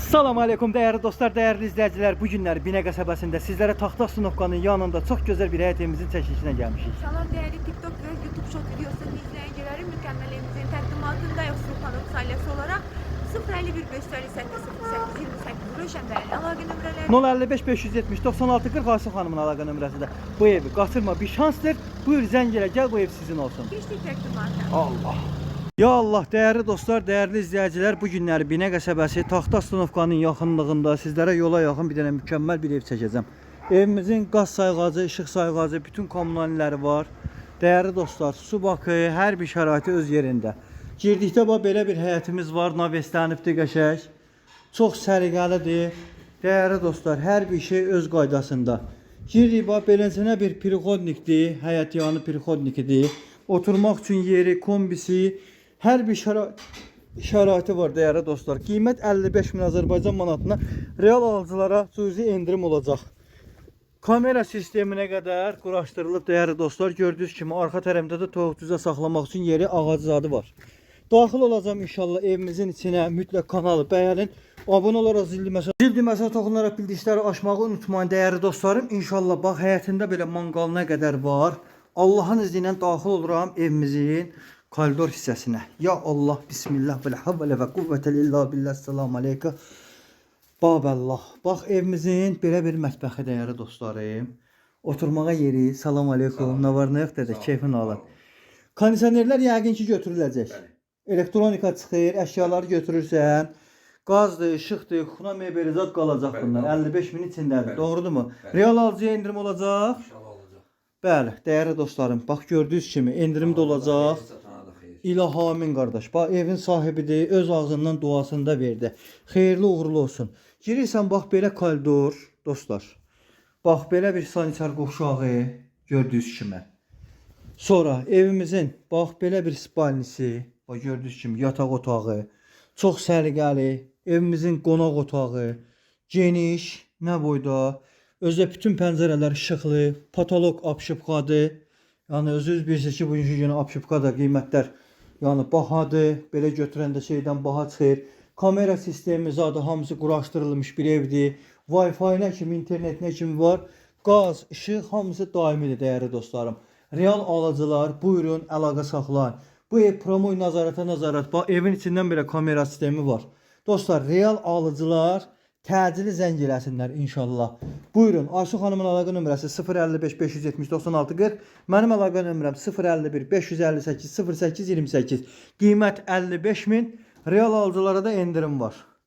Salam aleykum dəyərli dostlar, dəyərli izləyicilər. Bu günlər Binə qəsəbəsində sizlərə Taxta Sunovkanın yanında çox gözəl bir həyət evimizin çəkilişinə gəlmişik. Salam değerli TikTok ve YouTube Short videosunu izleyicilerim. Mükemmel evimizin təqdimatındayıq Sultanov ailesi olarak 051 558 08 28 Röşən bəyin əlaqə nömrələri. 055 570 96 40 Aysu xanımın əlaqə nömrəsidir. Bu evi qaçırma, bir şansdır. Buyur zəng elə, gəl bu ev sizin olsun. Keçdik təqdimata. Allah. Ya Allah, dəyərli dostlar, dəyərli izləyicilər, bu günləri Binə qəsəbəsi Taxta Stanovkanın yaxınlığında sizlərə yola yaxın bir dənə mükəmməl bir ev çəkəcəm. Evimizin qaz sayğacı, işıq sayğacı, bütün kommunalləri var. Dəyərli dostlar, su bakı, hər bir şəraiti öz yerində. Girdikdə bax belə bir həyətimiz var, naveslənibdir qəşəng. Çox səliqəlidir. Dəyərli dostlar, hər bir şey öz qaydasında. Giririk bax beləsinə bir pirixodnikdir, həyət yanı pirixodnikidir. Oturmaq üçün yeri, kombisi, hər bir şəraiti var dəyərli dostlar. Qiymət 55 min Azərbaycan manatına real alıcılara cüzi endirim olacaq. Kamera sisteminə qədər quraşdırılıb dəyərli dostlar. Gördüyünüz kimi arxa tərəfdə də toyuq cüzə saxlamaq üçün yeri, ağacı zadı var. Daxil olacağam inşallah evimizin içinə. Mütləq kanalı bəyənin. Abunə olaraq zil düyməsinə toxunaraq bildirişləri açmağı unutmayın dəyərli dostlarım. İnşallah bax həyətində belə manqalına qədər var. Allahın izni ilə daxil oluram evimizin koridor hissəsinə. Ya Allah, bismillah və la havlə və quvvətə illa billah. Selamun aleyküm. Baballah. Bax evimizin belə bir mətbəxi dəyərli dostlarım. Oturmağa yeri. Salam aleykum. Nə var nə yox dedə, keyfin alın. Kondisionerlər yəqin ki götürüləcək. Elektronika çıxır, əşyaları götürürsən. Qazdır, işıqdır, xuna mebeli zad qalacaq bunlar. 55 min içindədir. Doğrudurmu? Real alıcıya endirim olacaq. İnşallah olacaq. Bəli, dəyərli dostlarım, bax gördüyünüz kimi endirim də olacaq. Xeyir, satana da xeyir. İlahi amin qardaş. Bax evin sahibidir, öz ağzından duasını da verdi. Xeyirli uğurlu olsun. Girirsən bax belə koridor, dostlar. Bax belə bir sanitar qovşağı gördüyünüz kimi. Sonra evimizin bax belə bir spalnisi, bax gördüyünüz kimi yataq otağı, çox səliqəli, evimizin qonaq otağı, geniş, nə boyda. Özdə bütün pəncərələr işıqlı, patolog apşıpqadır. Yəni özünüz bilirsiniz ki, bugünkü günə apşıpqa da qiymətlər yəni bahadır. Belə götürəndə şeydən baha çıxır. Kamera sistemi zadı hamısı quraşdırılmış bir evdir. Wi-Fi-nə kimi, internetinə kimi var. Qaz, işıq hamısı daimidir dəyərli dostlarım. Real alıcılar buyurun əlaqə saxlayın. Bu ev promoy nəzarətə nəzarət. Bax evin içindən belə kamera sistemi var. Dostlar, real alıcılar təcili zəng eləsinlər inşallah. Buyurun, Aysu xanımın əlaqə nömrəsi 055 570 96 40. Mənim əlaqə nömrəm 051 558 08 28. Qiymət 55 min. Real alıcılara da endirim var.